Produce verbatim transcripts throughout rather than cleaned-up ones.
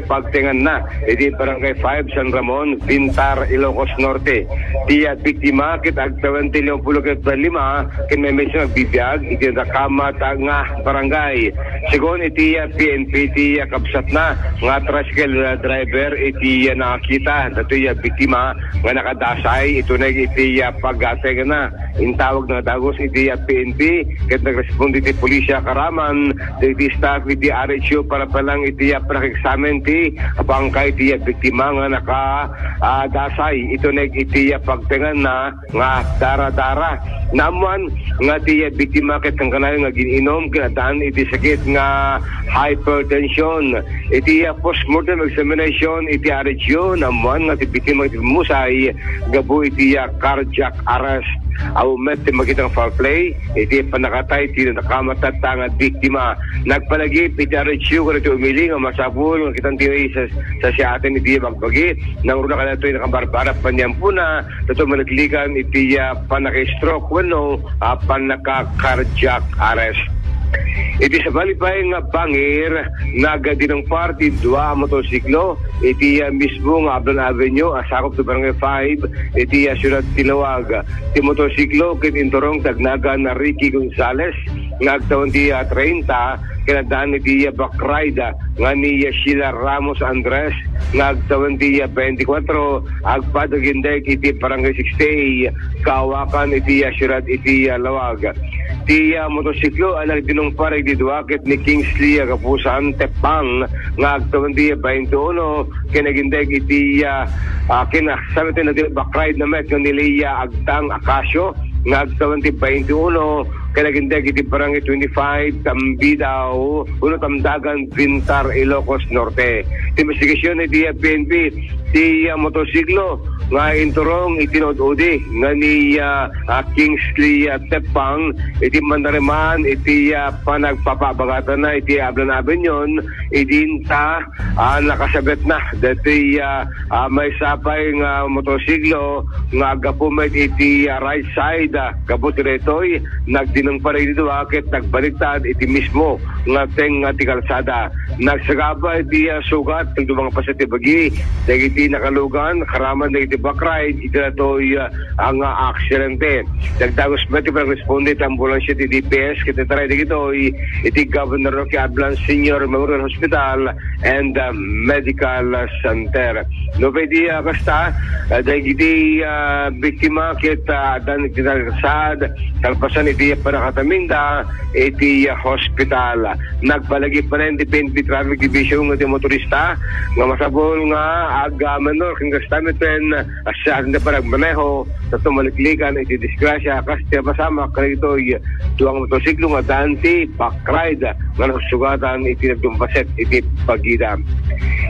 pagtenganna iti Barangay five, San Ramon, Bintar, Ilocos Norte. Ti, ah, biktima ket agtawen ti lima pulo ket lima ken maymaysa nga agbibiag iti nakamat nga barangay. Segun iti, ah, P N P, ti, ah, kabsatna nga tricycle, ah, driver iti, ah, nakakita datoy, ah, biktima nga nakadasay ituneg iti, ah, pagtenganna. Intawag nga dagus iti, ah, P N P ket nagresponde ti pulisya karaman dagiti staff iti R H U para palang iti, ah, panag-examine ti bangkay ti, ah, biktima nga naka, ah, dasay ituneg iti, ah, pagtenganna nga dara-dara. Naammuan nga ti, ah, biktima ket kankanayon nga gin-inom ket addaan iti sakit nga hypertension. Iti, ah, postmortem examination iti R H U, naammuan nga ti biktima ket musay gapu iti, ah, cardiac arrest. Awan met ti makita nga foul play iti pannakatay ti nakamat nga biktima. Nagpalagip iti R H U kadagiti umili nga masapul nga kitan ti sa, sa siaten iti bagbagi. Nangruna kadagitoy nakabarbara paniampona, tato maliklikan iti, ah, pannaka-stroke wenno, ah, pannaka-cardiac arrest. Iti sabali pay nga bangir, nagdinungpar ti dua a motorsiklo iti, ah, mismo nga Ablan Avenue a sakup ti Barangay five iti, ah, siudad ti Laoag. Ti motorsiklo ket inturong ti agnagan Ricky Gonzales nga agtawen ti, ah, treinta, ken addaan iti, ah, backride, ah, nga ni, ah, Sheila Ramos Andres nga agtawen ti, ah, twenty-four, agpadagindeg iti Barangay sixty-eight, Kaawakan iti, ah, siudad iti, ah, Laoag. Ti, ah, motorsiklo a nagdinungpar iti dua ket ni Kingsley, ah, Kapusan Tepang nga agtawen ti twenty-one, ken nagindeg iti, ah, ah, ken, ah, sabi tayo na di backride na met nga ni Lea Agtang Acacio nga agtawen ti twenty-one, ken nagindeg iti Barangay twenty-five, Tambidaw, wenno Tamdagan, Bintar, Ilocos Norte. Ti investigasyon iti, ah, P N P, ti, ah, motorsiklo nga inturong iti naud-udi nga ni, ah, ah, Kingsley, ah, Tepang iti manariman iti, ah, panagpapabagatanna iti Ablan Avenue, idinta, ah, nakasabetna dati, ah, ah, maysa pay nga motorsiklo nga aggapu met iti, ah, right side, ah, gapu ti daytoy, nagdinungpar iti dua ket nagbaliktad iti mismo nga teng nga ti kalsada. Nagsagaba iti, ah, sugat ken dumangpaset ti bagi dagiti nakalugan, karaman dagiti backride iti datoy, ah, nga aksidente. Nagdagus met ti panagresponde ti ambulansya ti D P S ket nataray dagitoy iti Governor Roque Ablan Senior Memorial Hospital and, ah, Medical Center. No pay di, ah, kasta, ah, dagiti, ah, biktima ket, ah, addan iti nagsaad kalpasan iti pannakataminda iti, ah, hospital. Nagpalagip manen ti P N P Traffic Division nga ti motorista nga masapul nga agmenor ken kasta met ken, ah, sa atin ti panagmaneho, ta tumaliklikan iti disgrasya kas ti napasamak kadagitoy dua nga motorsiklo nga addaan ti backride nga nagsugatan iti nagdumpaset iti bagida.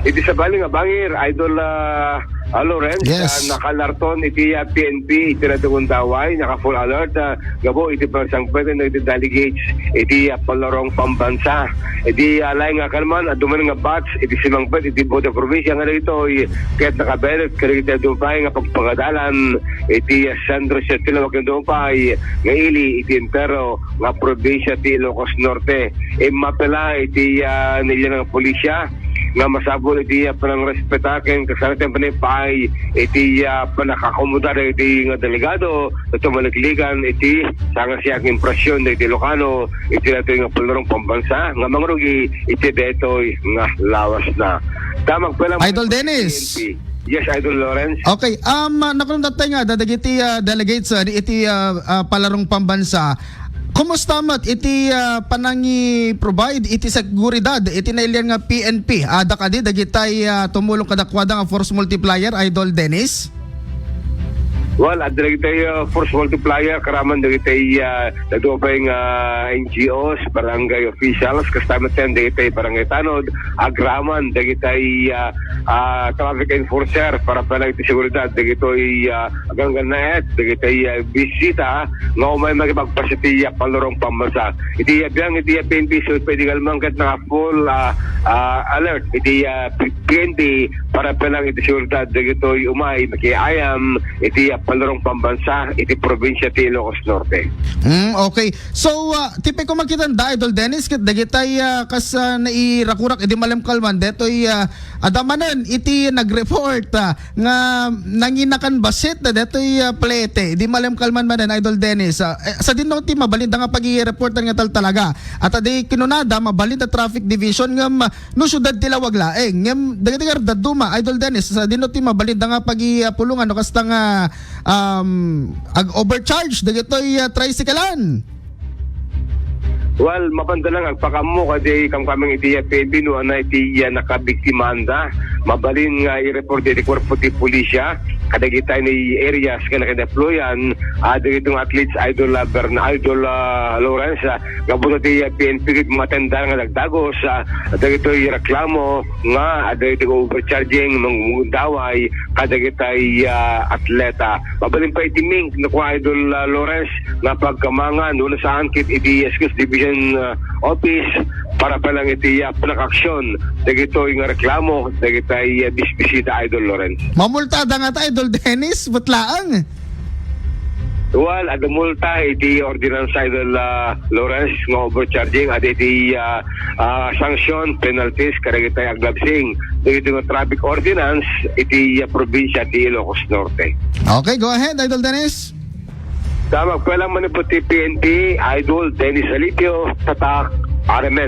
Iti sabali nga bangir, Idol, ah, ah, Lawrence, Yes. ah, nakalarton iti, ah, P N P iti Radyo Gundaway, naka full alert, ah, gapu iti pagsangpet dagiti delegates iti, ah, Palarong Pambansa. Iti, ah, laeng nga kalman, adu man nga batch iti simangpet iti Boto Provincia nga dagitoy ket nakabelet kadagiti adu pay nga pagpagadalan iti, ah, San Jose Tilawag nga adu pay nga ili iti entero nga probinsya ti Ilocos Norte. Immapela iti, ah, nilian nga pulisya nga masapul iti, ah, panangrespeta ken kasano ti panipay iti, ah, panakakomodar iti nga delegado, iti maliklikan iti sangasiak nga impresyon dagiti Ilocano iti daytoy nga Palarong Pambansa nga mangrugi iti daytoy nga lawasna. Damag pa lang Idol Dennis. P N P. Yes, Idol Lawrence. Okay, um, ah, nakunam tattay nga, da-, dagiti, ah, delegates, ah, iti, ah, ah, Palarong Pambansa. Kumusta met iti, ah, panangi-provide iti seguridad iti nailian nga P N P? Adda kadi dagitay, ah, tumulong kadakuada nga force multiplier, Idol Dennis? Well, adda dagitay, ah, force multiplier, karaman dagitay, ah, adu pay nga N G Os, barangay officials, kasta met ken dagitay barangay tanod, agraman dagitay, ah, ah, traffic enforcer para pala iti seguridad dagitoy, ah, ganggannaet, dagitay, ah, bisita nga umay makipagpasya iti, ah, Palarong Pambansa. Iti, ah, biang iti, ah, P N P, so pwede kalman ket naka full, ah, ah, alert iti, ah, P-, P N P para pa lang iti seguridad dagitoy umay makiayam iti, ah, Panurong Pambansa iti probinsya ti Ilocos Norte. Mm, okay. So, ah, ti pay ko makitanda, Idol Dennis, ket dagitay, ah, kas, ah, nairakurak idi malemkalman, detoy, ah, adda manen iti nag-report, ah, nga nanginakan bassit na detoy, ah, plete. Idi malemkalman manen, Idol Dennis. Ah, eh, sadino ti mabalin da nga pag-i-reportan nga taltalaga? At adi kinunada, mabalin da traffic division ngem, ah, no siudad ti lawag laeng. Ngem, dagiti dadduma, Idol Dennis, sadino ti mabalin da nga pag-i-, ah, pulongan no kasta nga, um, ag-overcharge dagitoy, ah, tricycle-an? Well, mapanda lang agpakaammo kadi kamkaming iti P N P no ania iti, ah, nakabiktimaanda. Mabalin nga i-report iti kuerpo ti pulisya kadagiti ni areas nga nakadeployan, ah, dagiti nga athletes, Idol, ah, Bern-, Idol, ah, Lawrence, ah, gapu ti, ah, P N P ket matenda nga nagdagos, ah, dagitoy reklamo nga, ah, dagiti overcharging, mangungundaway kadagiti, ah, atleta. Mabalin pa iti mink, no, Idol, ah, Lawrence, nga pagkamangan, wala saan ket iti Excuse Division, ah, Office para pa lang iti, ah, panakaksyon dagitoy nga reklamo dagiti, ah, bisbisita, Idol Lawrence. Mamultada nga ta, Idol Dennis, but laeng. Well, adda multa iti ordinance, Idol, ah, Lawrence, nga overcharging, adda iti, ah, ah, sanction, penalties, kadagiti aglabsing dagiti nga traffic ordinance iti, ah, probinsya ti Ilocos Norte. Okay, go ahead, Idol Dennis. Sa magpalang manipod ti P N P, Idol Dennis Alipio, Tatak, R M N.